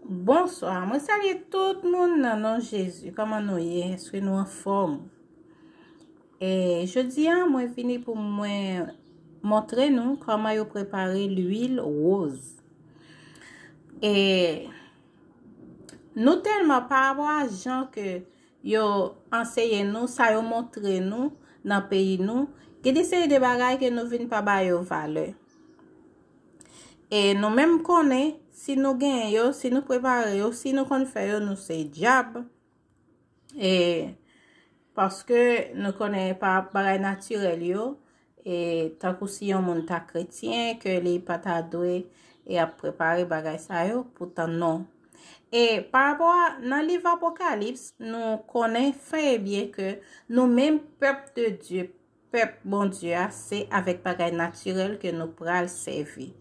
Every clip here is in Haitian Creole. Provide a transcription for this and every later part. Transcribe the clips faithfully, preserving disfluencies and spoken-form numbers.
Bonswa, mwen salye tout moun nan non Jezi. Kòman nou ye? Èske nou anfòm? E jodi a, mwen vini pou mwen montre nou kòman yo prepare lwil woz. E nou tèlman pa rapò a jan ke yo anseye nou, sa yo montre nou nan peyi nou, gen de seri de bagay ke nou vin pa ba yo valè. E nou menm konnen, si nou genyen yo, si nou prepare yo, si nou konn fè yo, nou se dyab. E paske nou konnen pa bagay natirèl yo, e tankou si yon moun ta kretyen, ke li pa ta dwe e ap prepare bagay sa yo, poutan non. E pa rapò a, nan liv Apokalips, nou konnen fen e byen ke nou menm pèp de Dye, pèp Bondye a, se avèk bagay natirèl ke nou pral sèvi.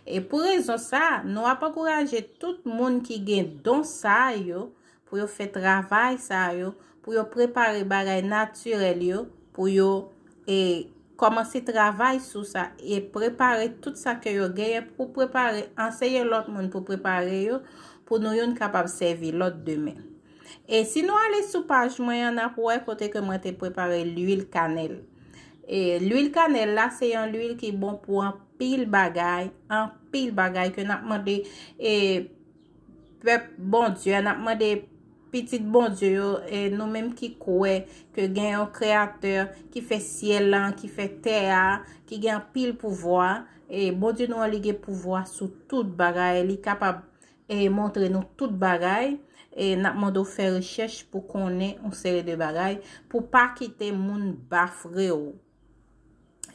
E pou rezon sa, nou ap ankouraje tout moun ki gen don sa yo pou yo fè travay sa yo, pou yo prepare bagay natirèl yo, pou yo e kòmanse travay sou sa e prepare tout sa ke yo genyen pou prepare, anseye lòt moun pou prepare yo, pou nou youn kapab sèvi lòt demen. E si nou ale sou paj mwen an, n ap wè kote ke mwen te prepare lwil kanèl. E lwil kanèl la, se yon lwil ki bon pou anpil bagay, anpil bagay ke n ap mande e pèp Bondye a, n ap mande pitit Bondye yo, e nou menm ki kwè ke gen yon kreyatè ki fè syèl lan, ki fè tè a, ki gen anpil pouvwa, e Bondye nou an, li gen pouvwa sou tout bagay, li kapab e montre nou tout bagay, e n ap mande w fè rechèch pou konnen yon seri de bagay, pou pa kite moun bafre w.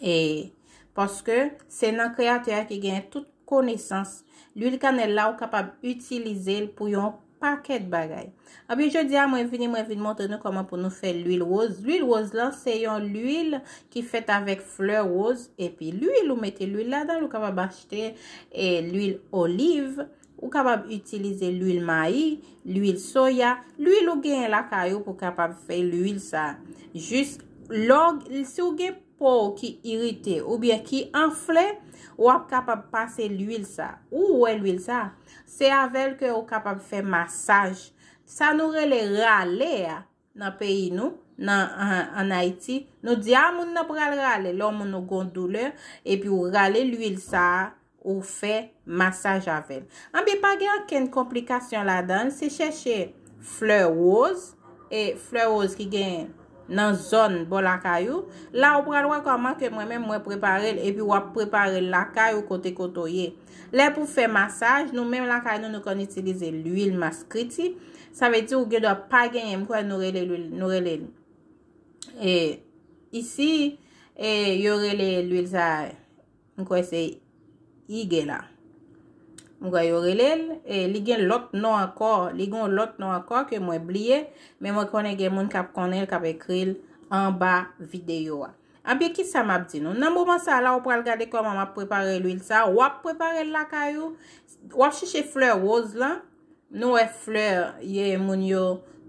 E paske se nan kreyatè a ki gen tout konesans. Lwil kanèl la, ou kapab itilize l pou yon pakèt bagay. Anpi jodi a, mwen vini, mwen vin montre nou kòman pou nou fè lwil woz. Lwil woz lan, se yon lwil ki fèt avèk flè woz, epi lwil, ou mete lwil ladan l, ou kapab achte e lwil oliv, ou kapab itilize lwil mayi, lwil soya, lwil ou genyen lakay ou pou kapab fè lwil sa. Jis lè w, si w gen po w ki irite oubyen ki anfle, w ap kapab pase lwil sa. Ou wè lwil sa, se avè l ke w kapab fè masaj. Sa nou rele rale a nan peyi nou, nan, an, ann Ayiti, nou di, a, moun nan pral rale. Lè yon moun ou gon doulè, epi w rale lwil sa a, ou fè masaj avè l. Anben, pa gen okenn konplikasyon ladan l, se chèche flè woz, e flè woz ki gen nan zòn bò lakay ou. La, ou pral wè kòman ke mwen menm mwen prepare l, epi w ap prepare l lakay ou kote kote w ye. Lè pou fè masaj, nou menm lakay nou, nou konn itilize lwil maskriti. Sa vle di ou gen dwa pa genyen, m kwè nou rele lwil, nou rele l. E isi, e yo rele lwil sa, m kwè se igela. M kwè yo rele l, e li gen lòt non ankò, li gen yon lòt non ankò ke mwen bliye, men mwen konnen gen moun k ap konnen l, k ap ekri l anba videyo a. Anben, kisa m ap di nou? Nan moman sa la, ou pral gade kòman m ap prepare lwil sa. W ap prepare l lakay ou, w ap chèche flè woz lan. Nou wè flè ye moun yo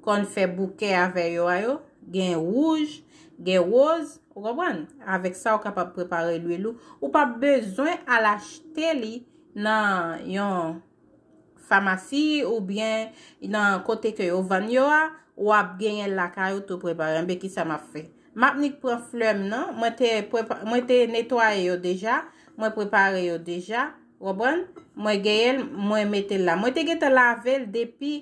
konn fè boukè avè yo a yo. Gen wouj, gen woz, ou konprann? Avèk sa, ou kapab prepare lwil ou. Ou p ap bezwen al achte li nan yon famasi oubyen nan kote ke yo vann yo a, w ap genyen l lakay ou tou prepare. Anben, kisa m ap fè? M ap nik pran flè m nan, mwen te prepa-, mwen te netwaye yo deja, mwen prepare yo deja, w konprann? Mwen genyen l, mwen mete l la. Mwen te gentan lave l depi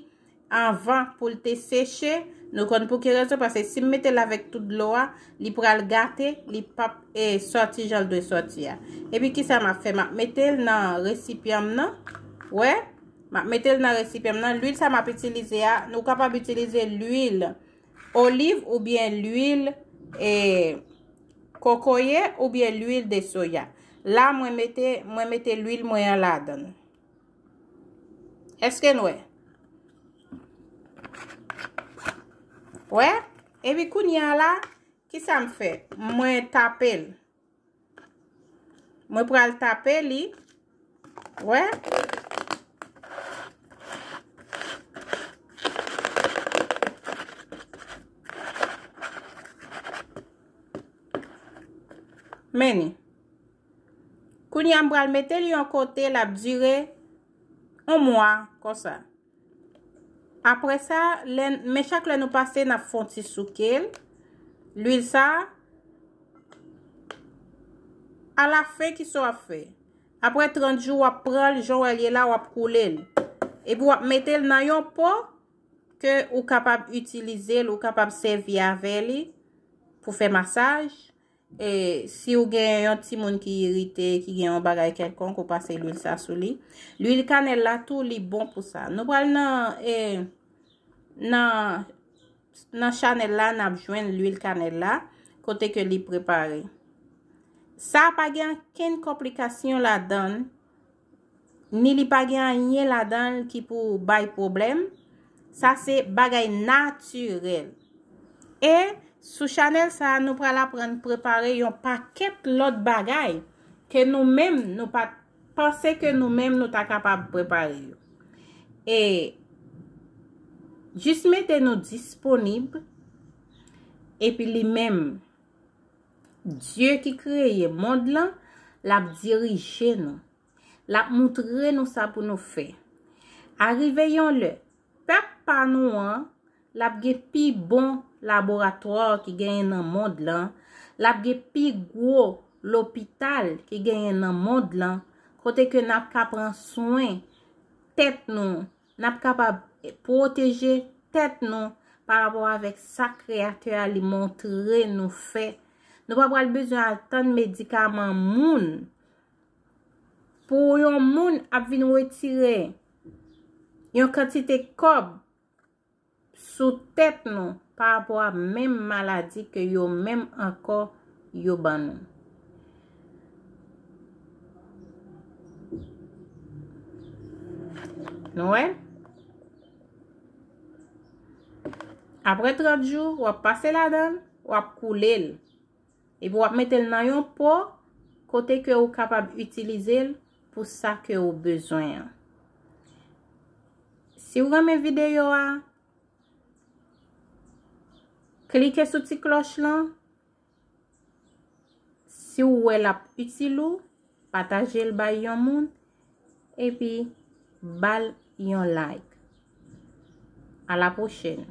anvan pou l te seche. Nou konn pou ki rezon, paske si m mete l avèk tout dlo a, li pral gate, li p ap, e, sòti jan l dwe sòti a. Epi kisa m ap fè? M ap mete l nan resipyan m nan. Wè, m ap mete l nan resipyan m nan. Lwil sa m ap itilize a, nou kapab itilize lwil oliv oubyen lwil, e, kokoye oubyen lwil de soya. La, mwen mete, mwen mete lwil mwen an ladan l. Èske n wè? Wè? Epi kounye a la, kisa m fè? Mwen tape l. Mwen pral tape li. Wè? Men ni. Kounye a m pral mete l yon kote, l ap dire yon mwa konsa. Apre sa, lè, men chak lè nou pase, n ap fè yon ti souke l. Lwil sa, alafen, kisa w ap fè? Apre trant jou, w ap pran l, jan w wè l ye la, w ap koule l. Epi w ap mete l nan yon po ke ou kapab itilize l, ou kapab sèvi avè li pou fè masaj. E si w gen yon timoun ki irite, ki gen yon bagay kèlkonk, ou pase lwil sa sou li. Lwil kanèl la tou, li bon pou sa. Nou pral nan, e, nan, nan chanèl la, n ap jwenn lwil kanèl la, kote ke li prepare. Sa pa gen ankenn konplikasyon ladan l, ni li pa gen anyen ladan l ki pou bay pwoblèm. Sa se bagay natirèl. E sou chanèl sa a, nou pral aprann prepare yon pakèt lòt bagay ke nou menm nou pa t panse ke nou menm nou ta kapab prepare yo. E jis mete nou disponib, epi li menm, Dye ki kreye mond lan, l ap dirije nou. L ap moutre nou sa pou nou fè. Arive yon lè, pèp pa nou an, l ap gen pi bon laboratwa ki genyen nan mond lan, l ap gen pi gwo lopital ki genyen nan mond lan, kote ke n ap ka pran swen tèt nou, n ap kapab pwoteje tèt nou pa rapò avèk sa Kreyatè a li montre nou fè. Nou pa pral bezwen al tann medikaman moun. Pou yon moun ap vin retire yon kantite kòb sou tèt nou pa rapò a menm maladi ke yo menm ankò yo ban nou. Nou wè? Apre trant jou, w ap pase ladan l, w ap koule l. Epi w ap mete l nan yon po kote ke ou kapab itilize l pou sa ke ou bezwen an. Si w renmen videyo a, klike sou ti klòch lan. Si w wè l ap itil ou, pataje l bay yon moun, epi ba l yon like. À la prochaine.